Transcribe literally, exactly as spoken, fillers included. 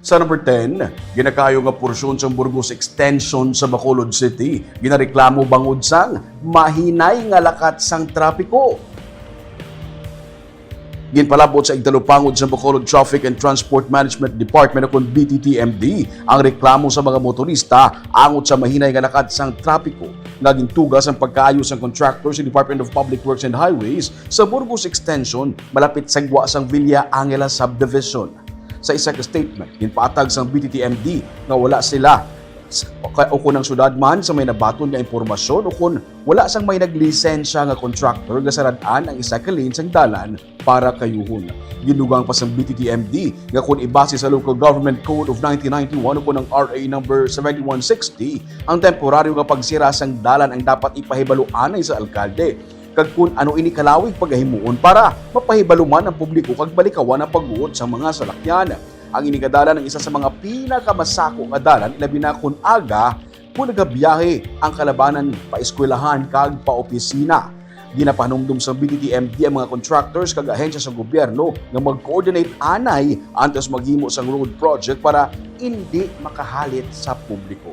Sa number ten, ginakaayo nga porsyon sang Burgos Extension sa Bacolod City ginareklamo bangod sang mahinay nga lakat sang trapiko. Ginpalabot sa Igtalupangod sa Bacolod Traffic and Transport Management Department, o kon B T T M D, ang reklamo sa mga motorista angot sa mahinay nga lakat sang trapiko nga gintuga sang pagkaayo sang contractor sa Department of Public Works and Highways sa Burgos Extension, malapit sa gwa sang Villa Angela Subdivision. Sa isa ka statement, ginpatag sang B T T M D nga wala sila s-, o ka-, o kon ang syudad man sa may nabaton nga impormasyon o kon wala sang may naglisensya nga contractor nga sarad-an ang isa ka lane sang dalan para kayuhon. Ginugang pa sang B T T M D nga kon ibase sa Local Government Code of nineteen ninety-one o kon ang R A number seventy-one sixty, ang temporaryo nga pagsira sang dalan ang dapat ipahibalo anay sa alkalde, kag kon ano ini kalawig pagahimuon para mapahibalo man ang publiko kag malikawan ang pagbuot sang mga salakyan. Ang ini nga dalan ang isa sa mga pinakamasako nga dalan, ilabi na kon aga, kon nagabiyahe ang kalabanan pa eskwelahan kag pa opisina. Ginapahanumdom sang B T T M D ang mga contractors kag ahensya sa gobyerno nga mag-coordinate anay antes maghimo sang road project para indi makahalit sa publiko.